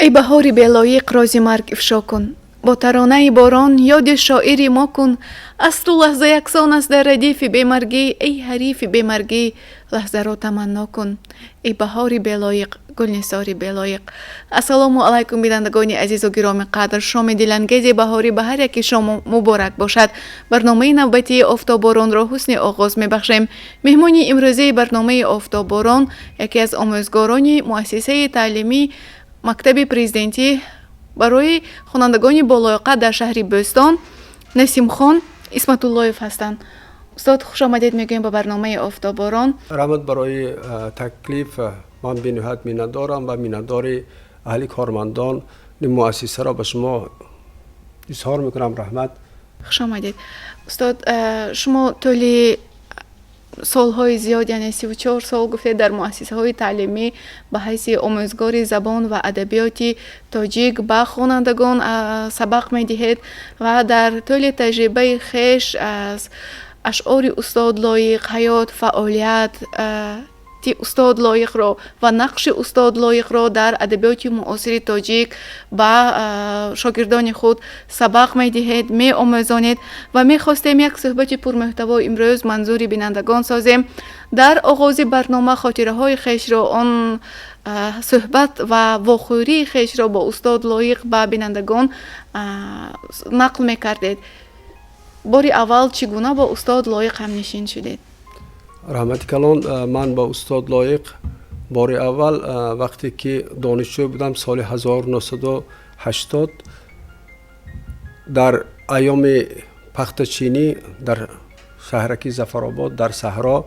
Эй баҳори белоиқ, рози марг ифшо кун, бо таронаи борон ёди шоири мо кун. Асту лаҳза яксон аст дар радифи бемаргӣ, эй ҳарифи бемаргӣ, лаҳзаро таманно кун. Эй баҳори белоиқ, гулнисори белоиқ. Ассалому алайкум, бинандагони азизу гироми қадр! Шоми дилангези баҳорӣ ба ҳар яки шумо муборак бошад. Барномаи навбатии «Офтобборонро» ҳусни оғоз мебахшем. Меҳмони имрӯзаи барномаи «Офтобборон» яке аз омӯзгорони муассисаи таълимӣ, мактаби президентӣ барои хонандагони болоёқат дар шаҳри Бӯстон, Насимхон Исматуллоев ҳастанд. Устод, хушомадед мегӯем ба барномаи «Офтобборон». Раҳмат барои таклиф. Ман бениҳоят миннатдорам ва миннатдори аҳли кормандони муассисаро ба шумо изҳор мекунам. Раҳмат. Хушомадед, устод. Шумо тӯли солҳои зиёд, яъне 34 сол гуфтед, дар муассисаҳои таълимӣ ба ҳайси омӯзгори забон ва адабиёти тоҷик ба хонандагон сабақ медиҳед ва дар тӯли таҷрибаи хеш аз ашъори устод Лоиқ, ҳаёт, фаъолият ти устод Лоиқро ва нақши устод Лоиқро дар адабиёти муосири тоҷик ба шогирдони худ сабақ медиҳед, меомӯзонед ва мехостем як суҳбати пурмуҳтаво имрӯз манзури бинандагон созем. Дар оғози барнома хотираҳои хешро, он суҳбат ва вохӯрии хешро бо устод Лоиқ ба бинандагон нақл мекардед. Бори аввал чӣ гуна бо устод Лоиқ ҳамнишин шудед? Раҳмати калон. Ман ба устод Лоиқ бори аввал вақте ки донишҷӯ будам, соли 1980, дар айёми пахтачинӣ дар шаҳраки Зафаробод, дар саҳро,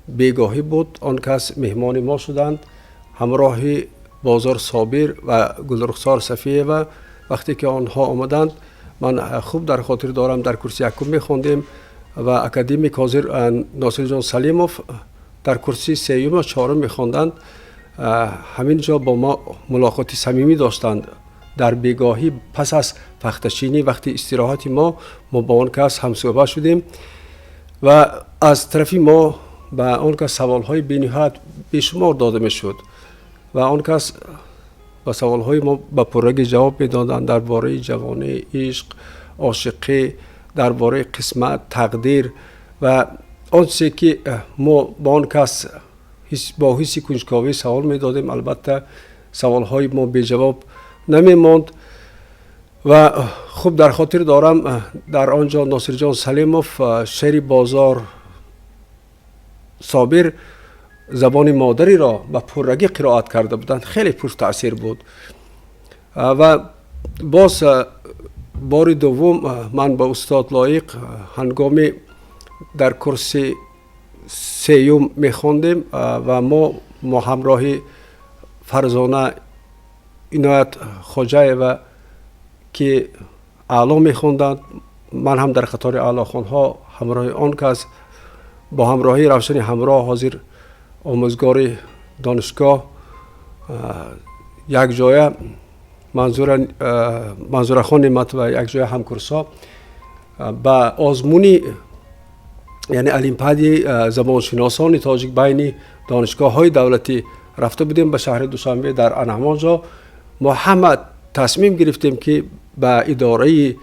бегоҳӣ буд, он кас меҳмони мо шуданд ҳамроҳи Бозор Собир ва Гулрухсор Сафиева. Вақте ки онҳо омаданд, ман хуб дар хотир дорам, дар курси якум мехондем ва академик ҳозир Носирҷон Салимов дар курси сеюм чорум мехонданд. Ҳамин ҷо бо мо мулоқоти самимӣ доштанд. Дар бегоҳӣ, пас аз пахтачинӣ, вақти истироҳати мо, мо бо он кас ҳамсӯҳбат шудем ва аз тарафи мо ба он кас саволҳои бениҳоят бешумор дода мешуд ва он кас ба саволҳои мо ба пуррагӣ ҷавоб медоданд: дар бораи ҷавонӣ, ишқ, ошиқӣ, дар бораи қисмат, тақдир ва он чизе ки мо ба он кас бо ҳисси кунҷковӣ савол медодем. Албатта, саволҳои мо беҷавоб намемонд. Ва хуб дар хотир дорам, дар он ҷо Носирҷон Салимов шеъри Бозор Собир «Забони модариро» ба пуррагӣ қироат карда буданд. Хеле пуртаъсир буд. Ва боз бори дуввум ман ба устод Лоиқ ҳангоми дар курси сеюм мехондем ва мо ҳамроҳи Фарзона Иноят Хоҷаева, ки аъло мехонданд, ман ҳам дар қатори аълохонҳо, ҳамроҳи он кас, бо ҳамроҳии Равшани Ҳамроҳ, ҳозир омӯзгори донишгоҳ, якҷоя Манзурахон Неъматова, якҷоя ҳамкурсҳо ба озмуни, яъне олимпиади забоншиносони тоҷик байни донишгоҳҳои давлатӣ рафта будем ба шаҳри Душанбе. Дар ана ҳамон ҷо мо ҳама тасмим гирифтем, ки ба идораи,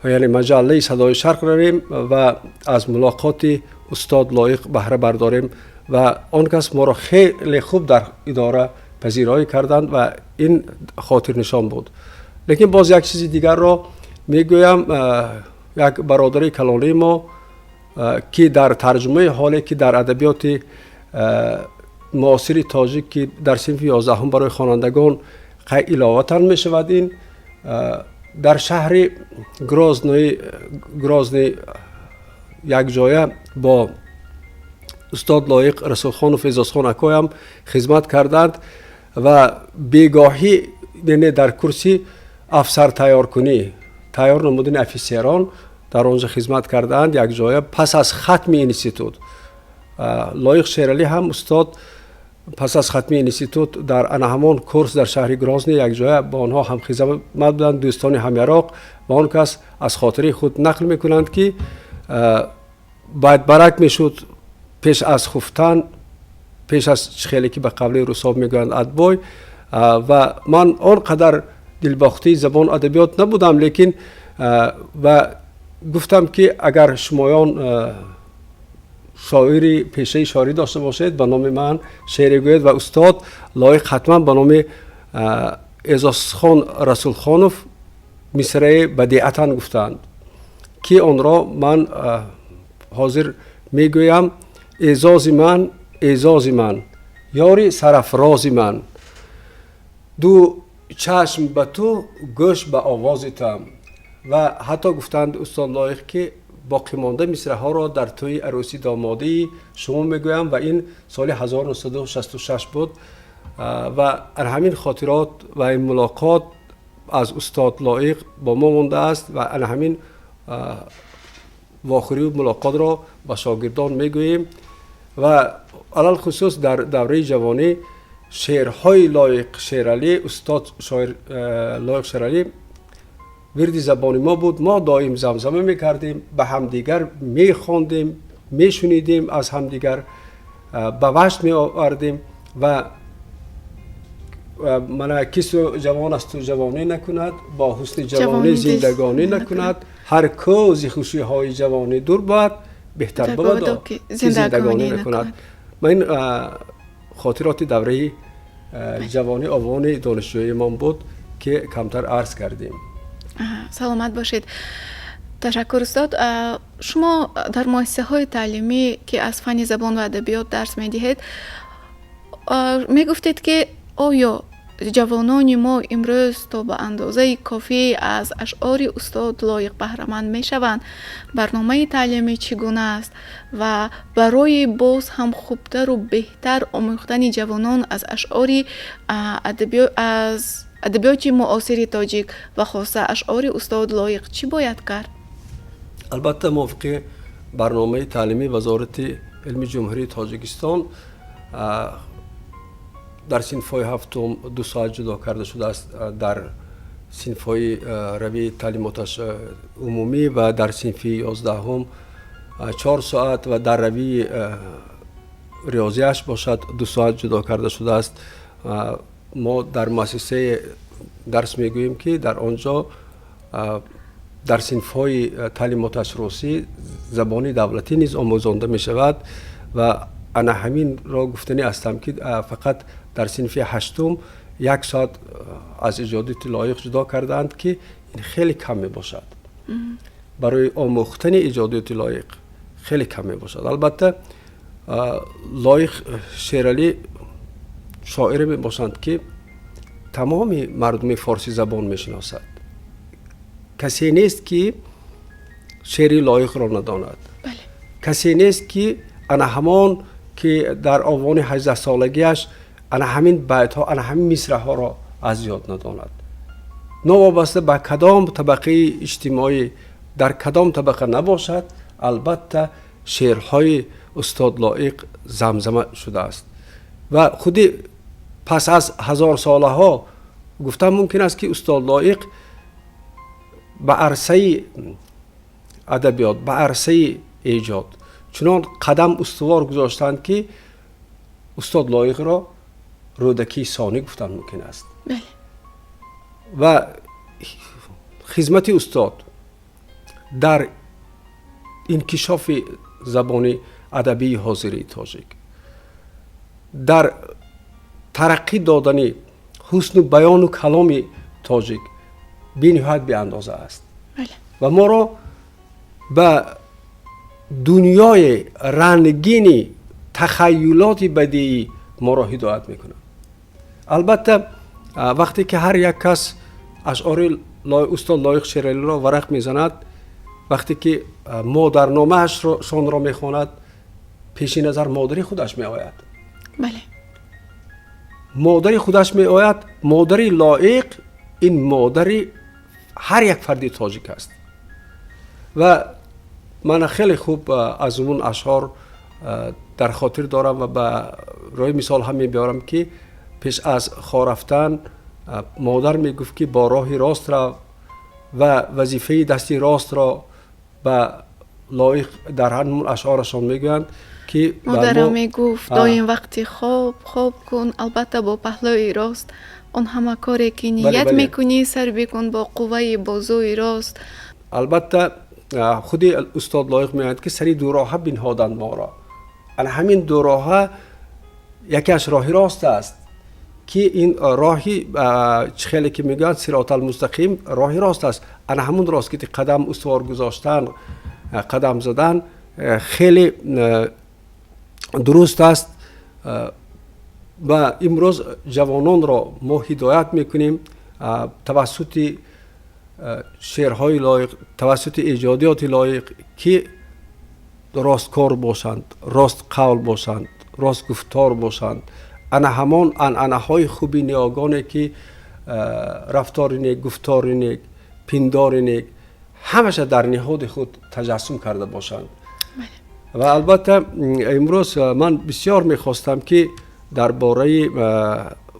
яъне маҷаллаи «Садои Шарқ» равем ва аз мулоқоти устод Лоиқ баҳра бардорем. Ва он кас моро хеле хуб дар идора пазироӣ карданд ва ин хотирнишон буд. Лекин боз як чизи дигарро мегӯям. Як бародари калонии мо, ки дар тарҷумаи ҳоле, ки дар адабиёти муосири тоҷик, ки дар синфи 11-ум барои хонандагон иловатан мешавад, ин дар шаҳри Грозный якҷоя бо устод Лоиқ Расулхонов Эзозхон акоям хизмат карданд ва бегоҳӣ, яъне дар курси афсар тайёркунӣ, тайёр намудани офисерон, дар он ҷо хизмат кардаанд якҷоя. Пас аз хатми институт Лоиқ Шералӣ ҳам, устод, пас аз хатми институт дар ана ҳамон курс дар шаҳри Грозный якҷоя бо онҳо ҳамхизмат буданд, дӯстони ҳамяроқ. Ва он кас аз хотираи худ нақл мекунанд, ки баъд барак мешуд, пеш аз хуфтан, пеш аз хеле ки ба қавли русҳо мегӯянд, отбой. Ва ман он қадар дилбохтаи забон адабиёт набудам, лекин ва гуфтам, ки агар шумоён шоири пешаи шоирӣ дошта бошед, ба номи ман шеъре гӯед. Ва устод Лоиқ ҳатман ба номи Эъзозхон Расулхонов мисраи бадиатан гуфтанд, ки онро ман ҳозир мегӯям. Эъзози ман, эъзози ман, ёри сарафрози ман, ду чашм ба ту, гӯш ба овози туам. Ва ҳатто гуфтанд устод Лоиқ, ки боқимонда мисраҳоро дар тӯи арӯсӣ домодии шумо мегӯям. Ва ин соли 1966 буд. Ва ана ҳамин хотирот ва ин мулоқот аз устод Лоиқ бо мо мондааст. Ва ана ҳамин вохӯрию мулоқотро ба шогирдон мегӯем. Ва алалхусус дар давраи ҷавонӣ шеърҳои Лоиқ Шералӣ, устод шоир Лоиқ Шералӣ вирди забони мо буд. Мо доим замзама мекардем, ба ҳамдигар мехондем, мешунидем, аз ҳамдигар ба ваҷд меовардем. Ва мана: кису ҷавон асту ҷавонӣ накунад, бо ҳусни ҷавонӣ зиндагонӣ накунад, ҳар ку зи хушиҳои ҷавонӣ дур бояд, беҳтар бувадо ки зиндагонӣ накунад. Ма ин хотироти давраи ҷавонӣ, овони донишҷӯиямон буд, ки камтар арз кардем. Саломат бошед, ташаккур, устод. Шумо дар муассисаҳои таълимӣ, ки аз фанни забон ва адабиёт дарс медиҳед, мегуфтед, ки оё ҷавонони мо имрӯз то ба андозаи кофӣ аз ашъори устод Лоиқ баҳраманд мешаванд? Барномаи таълимӣ чӣ гуна аст ва барои боз ҳам хубтару беҳтар омӯхтани ҷавонон аз ашъори аз адабиёти муосири тоҷик ва хоса ашъори устод Лоиқ чӣ бояд кард? Албатта, мувофиқи барномаи таълимии Вазорати илми Ҷумҳурии Тоҷикистон дар синфҳои ҳафтум 2 соат ҷудо карда шудааст дар синфҳои равии таълимоташ умумӣ ва дар синфи 11-ум 4 соат ва дар равии риёзиаш бошад, 2 соат ҷудо карда шудааст. Мо дар муассисае дарс мегӯем, ки дар он ҷо дар синфҳои таълимоташ русӣ забони давлатӣ низ омӯзонда мешавад. Ва ана ҳаминро гуфтанӣ ҳастам, ки фақат дар синфи ҳаштум 1 соат аз иҷодиёти Лоиқ ҷудо кардаанд, ки ин хеле кам мебошад. Барои омӯхтани иҷодиёти Лоиқ хеле кам мебошад. Албатта, Лоиқ Шералӣ шоире мебошанд, ки тамоми мардуми форсизабон мешиносад. Касе нест, ки шеъри Лоиқро надонад. Касе нест, ки ана ҳамон ки дар овони 18-солагиаш ана ҳамин байтҳо, ана ҳамин мисраҳоро аз ёд надонад. Новобаста ба кадом табақаи иҷтимоӣ, дар кадом табақа набошад, албатта, шеърҳои устод Лоиқ замзама шудааст. Ва худи пас аз ҳазорсолаҳо гуфтан мумкин аст, ки устод Лоиқ ба арсаи адабиёт, ба арсаи эҷод чунон қадам устувор гузоштанд, ки устод Лоиқро Рӯдакии сонӣ гуфтан мумкин аст. Ва хизмати устод дар инкишофи забони адабии ҳозирии тоҷик, дар тараққӣ додани ҳусну баёну каломи тоҷик бениҳоят беандоза аст ва моро ба дунёи рангини тахаюлоти бадиӣ моро ҳидоят мекунад. Албатта, вақте ки ҳар як кас ашъори устод Лоиқ Шералиро варақ мезанад, вақте ки модарномаашшонро мехонад, пеши назар модари худаш меояд. Модари худаш меояд. Модари Лоиқ ин модари ҳар як фарди тоҷик аст. Ва ман хеле хуб аз он ашъор дар хотир дорам ва ба рӯи мисол ҳам мебиёрам, ки пеш аз хоб рафтан модар мегуфт, ки бо роҳи рост рав ва вазифаи дасти ростро ба Лоиқ дар ҳамун ашъорашон мегӯянд, ки Модарам мегуфт: доим вақти хоб хоб кун, албатта, бо паҳлӯи рост. Он ҳама коре ки ният мекунӣ, сар бикун бо қувваи бозуи рост. Албатта, худи устод Лоиқ мегӯяд, ки сари дуроҳа бинҳоданд моро. Ана ҳамин дуроҳа якеаш роҳи рост аст, ки ин роҳи чӣ хеле ки мегӯянд, сироталмустақим, роҳи рост аст. Ана ҳамун рост ки қадам устувор гузоштан, қадам задан хеле дуруст аст. Ва имрӯз ҷавононро мо ҳидоят мекунем тавассути шеърҳои Лоиқ, тавассути эҷодиёти Лоиқ, ки росткор бошанд, ростқавл бошанд, ростгуфтор бошанд. Ана ҳамон анъанаҳои хуби ниёгоне, ки рафтори нек, гуфтори нек, пиндори нек, ҳамаша дар ниҳоди худ таҷассум карда бошанд. Ва албатта, имрӯз ман бисёр мехостам, ки дар бораи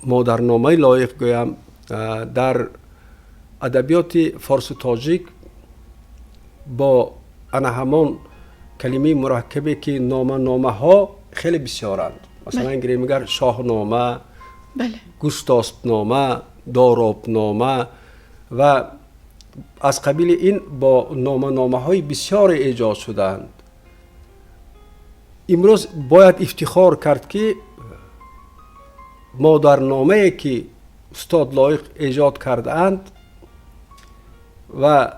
модарномаи Лоиқ гӯям. Дар адабиёти форсу тоҷик бо ана ҳамон калимаи мураккабе, ки нома, номаҳо хеле бисёранд. Масалан, гирем агар, Шоҳнома, Гуштоспнома, Доробнома ва аз қабили ин бо номаномаҳои бисёре эҷод шудаанд. Имрӯз бояд ифтихор кард, ки модарномае, ки устод Лоиқ эҷод кардаанд ва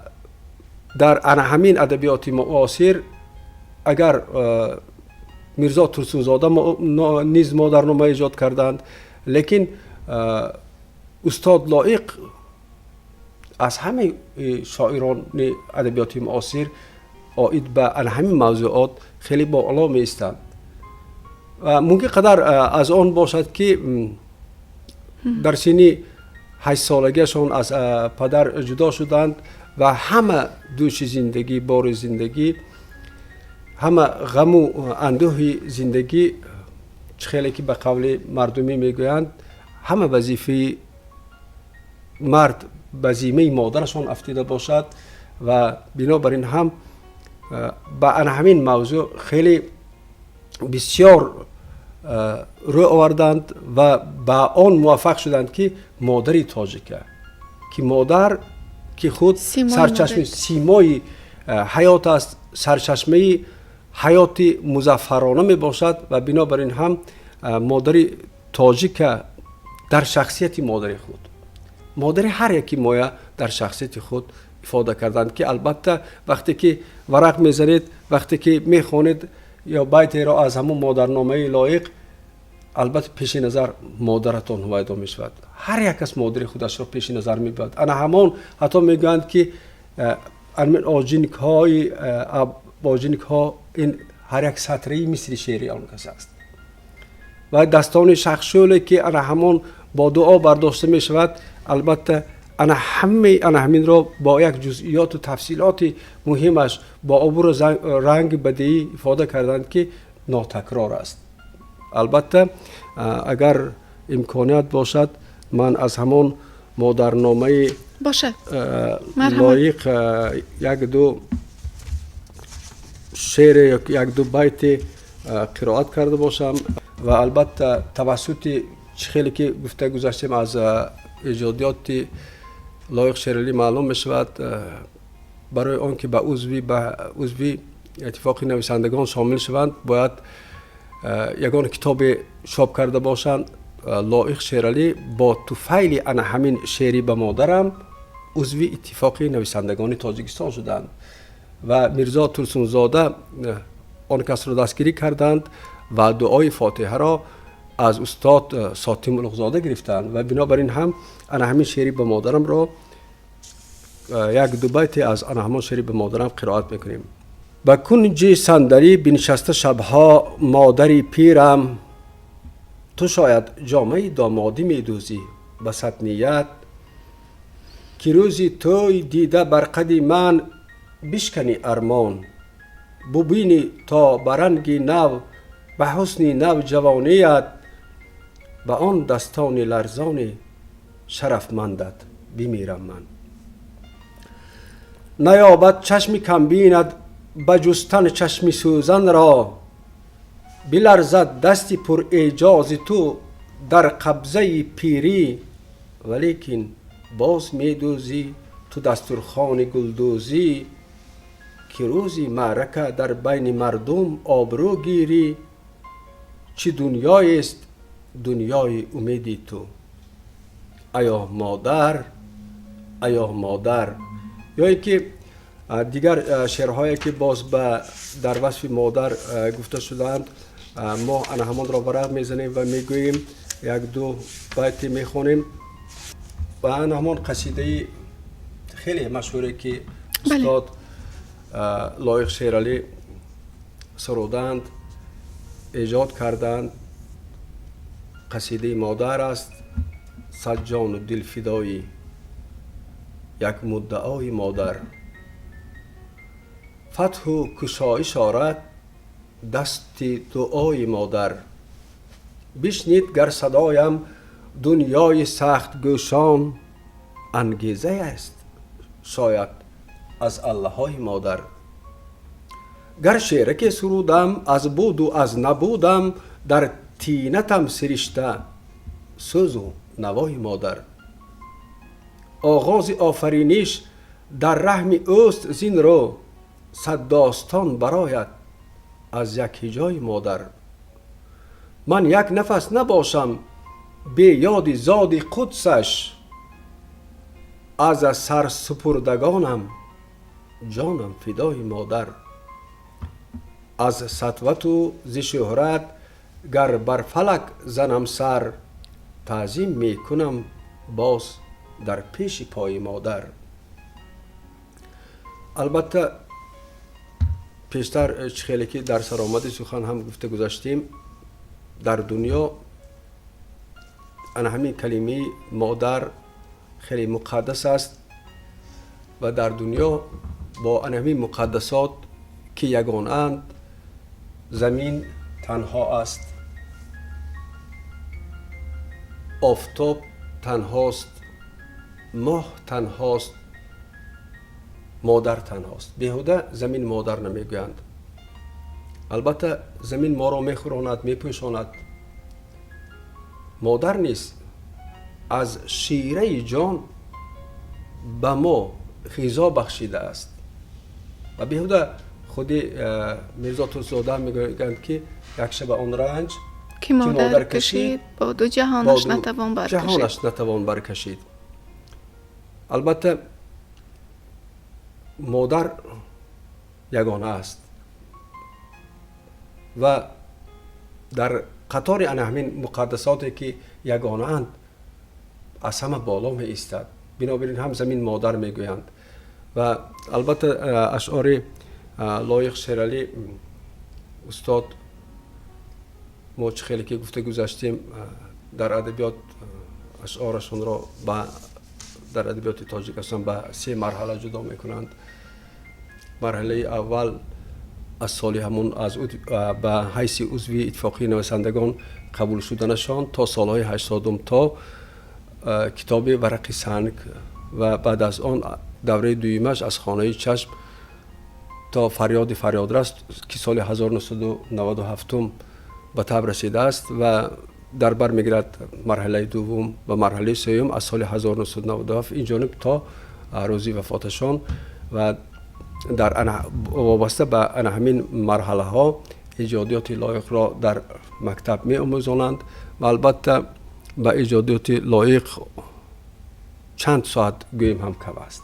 дар ана ҳамин адабиёти муосир, агар Мирзо Турсунзода низ модарнома эҷод карданд, лекин устод Лоиқ аз ҳамаи шоирони адабиёти муосир оид ба ана ҳамин мавзӯот хеле боло меистанд. Ва мумкин қадар аз он бошад, ки дар синни 8-солагиашон аз падар ҷудо шуданд ва ҳама дӯши зиндагӣ, бори зиндагӣ, ҳама ғаму андӯҳи зиндагӣ, чӣ хеле ки ба қавли мардумӣ мегӯянд, ҳама вазифаи мард ба зиммаи модарашон афтида бошад. Ва бинобар ин ҳам ба ана ҳамин мавзӯъ хеле бисёр рӯ оварданд ва ба он муваффақ шуданд, ки модари тоҷика, ки модар, ки худ сарчашми симои ҳаёт аст, сарчашмаи ҳаёти музаффарона мебошад. Ва бинобар ин ҳам модари тоҷика дар шахсияти модари худ, модари ҳар яки моя дар шахсияти худ ифода карданд, ки албатта, вақте ки варақ мезанед, вақте ки мехонед ё байтеро аз ҳамун модарномаи Лоиқ, албатта, пеши назар модаратон ҳувайдо мешавад. Ҳар як кас модари худашро пеши назар мебарад. Ана ҳамон ҳатто мегӯянд, ки оҷиникҳои оҷиникҳо ин ҳар як сатраи мисли шеъри он кас аст ва дастони шахшӯле, ки ана ҳамон бо дуо бардошта мешавад, албатта, ана ҳамаи ана ҳаминро бо як ҷузъиёту тафсилоти муҳимаш, бо обуру ранги бадеӣ ифода карданд, ки нотакрор аст. Албатта, агар имконият бошад, ман аз ҳамон модарномаи бошад Лоиқ як ду шеъре, як ду байте қироат карда бошам. Ва албатта, тавассути чӣ хеле ки гуфта гузаштем, аз эҷодиёти Лоиқ Шералӣ маълум мешавад, барои он ки ба узви Иттифоқи нависандагон шомил шаванд, бояд ягон китобе чоп карда бошанд. Лоиқ Шералӣ бо туфайли ана ҳамин шеъри «Ба модарам» узви Иттифоқи нависандагони Тоҷикистон шуданд ва Мирзо Турсунзода он касро дастгирӣ карданд ва дуои фотиҳаро аз устод Сотим Улуғзода гирифтанд. Ва бинобар ин ҳам ана ҳамин шеъри «Ба модарамро», як ду байте аз ана ҳамон шеъри «Ба модарам» қироат мекунем. Ба кунҷи сандалӣ биншаста шабҳо модари пирам, ту шояд ҷомаи домодӣ медӯзӣ ба сад ният, ки рӯзи тӯй дида бар қади ман бишканӣ армон, бубинӣ то ба ранги нав, ба ҳусни нав ҷавоният, ба он дастони ларзони шарафмандат бимирам ман. Наёбад чашми камбинат ба ҷустан чашми сӯзанро, биларзад дасти пурэъҷози ту дар қабзаи пирӣ. Валекин боз медӯзӣ ту дастурхони гулдӯзӣ, ки рӯзи маърака дар байни мардум обрӯ гирӣ. Чӣ дунёест дунёи умеди ту, аё модар, аё модар. Ё ин ки дигар шеърҳое, ки боз дар васфи модар гуфта шудаанд, мо ана ҳамонро варақ мезанем ва мегӯем, як-ду байте мехонем ва ана ҳамон қасидаи хеле машҳуре, ки устод Лоиқ Шералӣ сурудаанд, эҷод кардаанд, қасидаи модар аст. Сад ҷону дил фидои як муддаои модар, фатҳу кушоиш орад дасти дуои модар. Бишнид гар садоям дунёи сахтгӯшон, ангезае аст шояд аз аллаҳои модар. Гар шеъраке сурудам аз буду аз набудам, дар тинатам сиришта сӯзу навои модар. Оғози офариниш дар раҳми ӯст, зин рӯ сад достон барояд аз як ҳиҷои модар. Ман як нафас набошам бе ёди зоди қудсаш, аз сарсупурдагонам ҷонам фидои модар. Аз сатвату зи шӯҳрат гар бар фалак занам сар, таъзим мекунам боз дар пеши пои модар. Албатта, пештар чӣ хеле ки дар саромади сухан ҳам гуфта гузаштем, дар дунё ана ҳамин калимаи модар хеле муқаддас аст ва дар дунё бо ана ҳамин муқаддасот, ки ягонаанд, замин танҳо аст, офтоб танҳост, моҳ танҳост, модар танҳост. Беҳуда замин модар намегӯянд. Албатта, замин моро мехӯронад, мепӯшонад. Модар низ аз шираи ҷон ба мо ғизо бахшидааст ва беҳуда худи Мирзо Турсунзода мегӯянд, ки як шаба он ранҷ, ки модар кашид, бо ду ҷаҳонаш натавон баркашид. Ҷаҳонаш натавон баркашид. Албатта, модар ягона аст ва дар қатори ана ҳамин муқаддасоте, ки ягонаанд, аз ҳама боло меистад. Бинобар ин ҳам замин модар мегӯянд. Ва албатта, ашъори Лоиқ Шералӣ устод, мо чӣ хеле ки гуфта гузаштем, дар адабиёт ашъорашонро ба дар адабиёти тоҷик аслан ба се марҳала ҷудо мекунанд. Марҳалаи аввал аз соли ҳамун аз ба ҳайси узви Иттифоқии нависандагон қабул шуданашон то солҳои 80-ум, то китоби «Варақи санг», ва баъд аз он давраи дуюмаш аз «Хонаи чашм» то «Фарёди фарёдрас», ки соли 1997 ба таб расидааст ва дар бар мегирад марҳалаи дуввум, ва марҳалаи сеюм аз соли 1997 ин ҷониб то рӯзи вафоташон. Ва дар вобаста ба ана ҳамин марҳалаҳо эҷодиёти Лоиқро дар мактаб меомӯзонанд. Ва албатта, ба эҷодиёти Лоиқ чанд соат гӯем ҳам кам аст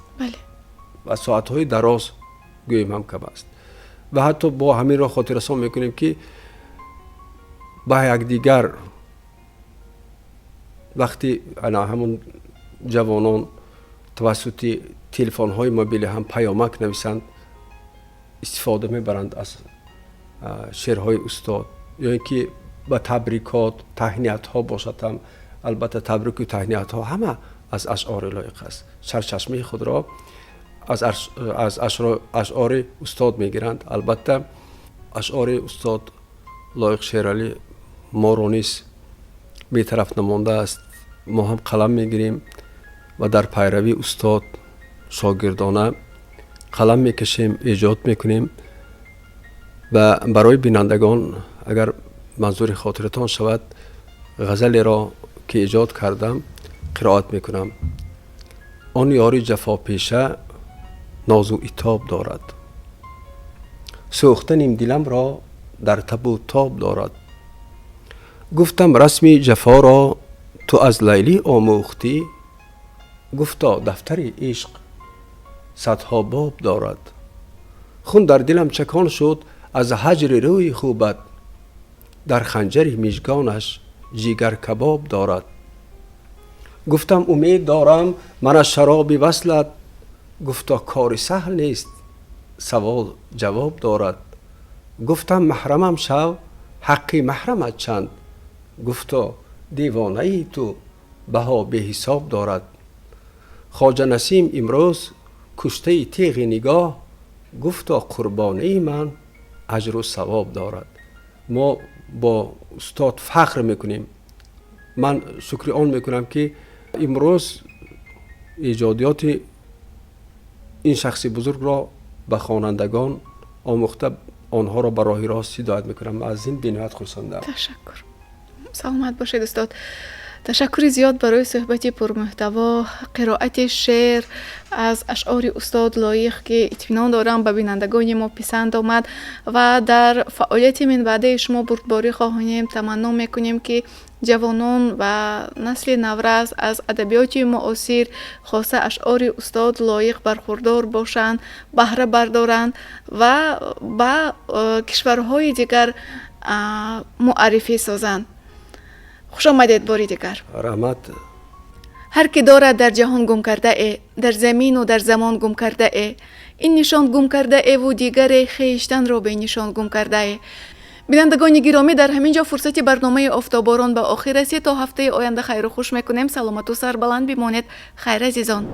ва соатҳои дароз гӯем ҳам кам аст. Ва ҳатто бо ҳаминро хотиррасон мекунем, ки ба якдигар вақти ана ҳамун ҷавонон тавассути телефонҳои мобилӣ ҳам паёмак нависанд, истифода мебаранд аз шеърҳои устод, ё ин ки ба табрикот, таҳниятҳо бошад ҳам, албатта, табрику таҳниятҳо ҳама аз ашъори Лоиқ аст, сарчашмаи худро аз ашъори устод мегиранд. Албатта, ашъори устод Лоиқ Шералӣ моро низ бетараф намондааст. Мо ҳам қалам мегирем ва дар пайравии устод шогирдона қалам мекашем, эҷод мекунем. Ва барои бинандагон, агар манзури хотиратон шавад, ғазалеро, ки эҷод кардам, Қироат мекунам. Он ёри ҷафопеша нозу итоб дорад, сӯхта нимдиламро дар табу тоб дорад. Гуфтам: «Расми ҷафоро ту аз Лайлӣ омӯхтӣ?» Гуфто: «Дафтари ишқ садҳо боб дорад». Хун дар дилам чакон шуд аз ҳаҷри рӯи хубат, дар ханҷари мижгонаш ҷигар кабоб дорад. Гуфтам: «Умед дорам ман аз шароби васлат». Гуфто: «Кори саҳл нест, савол ҷавоб дорад». Гуфтам: «Маҳрамам шав, ҳаққи маҳрамат чанд?» Гуфто: «Девонаи ту баҳо беҳисоб дорад». Хоҷа Насим имрӯз куштаи теғи нигоҳ, гуфто: «Қурбонии ман аҷру савоб дорад». Мо бо устод фахр мекунем. Ман шукри он мекунам, ки имрӯз эҷодиёти ин шахси бузургро ба хонандагон омӯхта, онҳоро ба роҳи рост ҳидоят мекунам. Аз ин бениҳоят хурсандам. Ташаккур, саломат бошед, устод. Ташаккури зиёд барои суҳбати пурмуҳтаво, қироати шеър аз ашъори устод Лоиқ, ки итминон дорам, ба бинандагони мо писанд омад, ва дар фаъолияти минбаъдаи шумо бурдборӣ хоҳонем. Таманно мекунем, ки ҷавонон ва насли наврас аз адабиёти муосир, хоса ашъори устод Лоиқ, бархурдор бошанд, баҳра бардоранд ва ба кишварҳои дигар муаррифӣ созанд. Хуш омадед бори дигар. Раҳмат. Ҳар ки дорад дар ҷаҳон гум кардаэ, дар замину дар замон гум кардаэ, ин нишон гум кардаэву дигаре, хештанро бенишон гум кардаэ. Бинандагони гиромӣ, дар ҳамин ҷо фурсати барномаи Офтоборон ба охир расид. То ҳафтаи оянда хайру хуш мекунем. Саломату сарбаланд бимонед. Хайр, азизон.